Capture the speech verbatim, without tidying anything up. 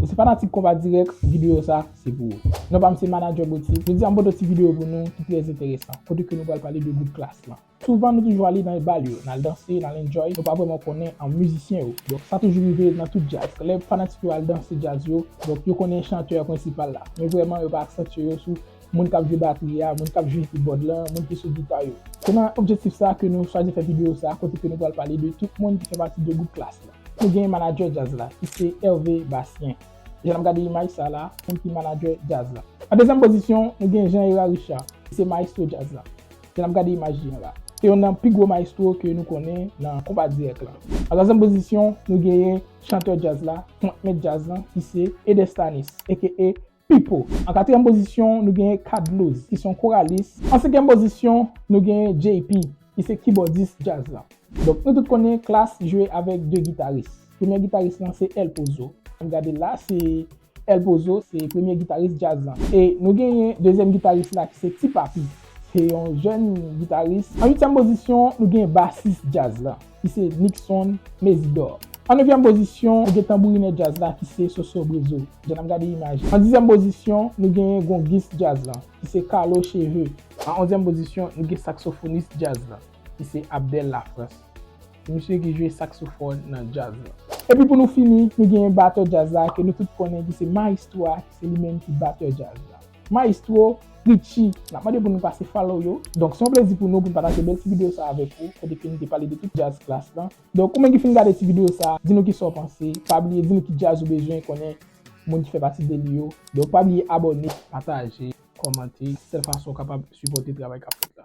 Si fanatik Konpa Dirèk, videyo sa se pou ou. Non pa m se Manager Boutique. Jodi a m pote yon ti videyo pou nou ki trè enteresan, kote ke nou pral pale de gwoup Klass lan. Souvan nou toujou ale nan bal yo, n al danse, n al enjoy, nou pa vrèman konnen an mizisyen yo. Donk sa toujou rive nan tout djaz. Lè fanatik yo al danse djaz yo, donk yo konnen chantè prensipal la. Men vrèman yo pa aksantye yo sou moun k ap jwe batri a, moun k ap jwe keyboard lan, moun ki sou gita yo. Se nan objektif sa ke nou chwazi fè videyo sa, kote ke nou pral pale de tout moun ki fè pati de gwoup Klass lan. Nou gen manager djaz la, ki se Hervé Bastien. Jan n ap gade imaj sa la, moun ki manager djaz la. An dezyèm pozisyon, nou gen Jean Hérard Richard, ki se maestro djaz la. Jan n ap gade imaj li an la. Se youn nan pi gwo maestro ke nou konnen nan Konpa Dirèk lan. An twazyèm pozisyon, nou genyen chantè djaz la, frontman djaz lan, ki se Edestanis, aka Pipo. An katriyèm pozisyon, nou genyen Kadloz, ki se yon koralis. An senkyèm pozisyon, nou genyen J P, ki se kibòdis djaz la. Donk, nou tout konnen Klass jwe avèk de gitaris. Premye gitaris lan se El Pozo. N gade la, se El Pozo, se premye gitaris djaz lan. E nou genyen dezyèm gitaris la ki se Ti Papi. Se yon jèn gitaris. An uityèm pozisyon, nou genyen basis djaz la, ki se Nixon Mezidor. An nevyèm pozisyon, nou gen tanbourinè djaz la ki se Soso Brezo. Jan n ap gade imaj. An dizyèm pozisyon, nou genyen gongis djaz la, ki se Carlo Cheveux. An onzyèm pozisyon, nou gen saksofonis djaz la, ki se Abdel Lafrance. Se misye ki jwe saksofòn nan djaz la. Epi pou nou fini, nou genyen batè djaz la ke nou tout konnen ki se maestro a, ki se li menm ki batè djaz la. Maestro Richie, n ap mande pou nou pase follow yo. Donk se yon plezi pou nou pou n pataje bèl ti videyo sa avèk ou, kote ke nou te pale de tout djaz Klass lan. Donk ou menm ki fin gade ti videyo sa, di nou kisa w panse, pa bliye di nou ki djaz ou bezwen konnen moun ki fè pati de li yo. Donk pa bliye abòne, pataje, kòmante, sèl fason w kapab sipòte travay k ap fèt la.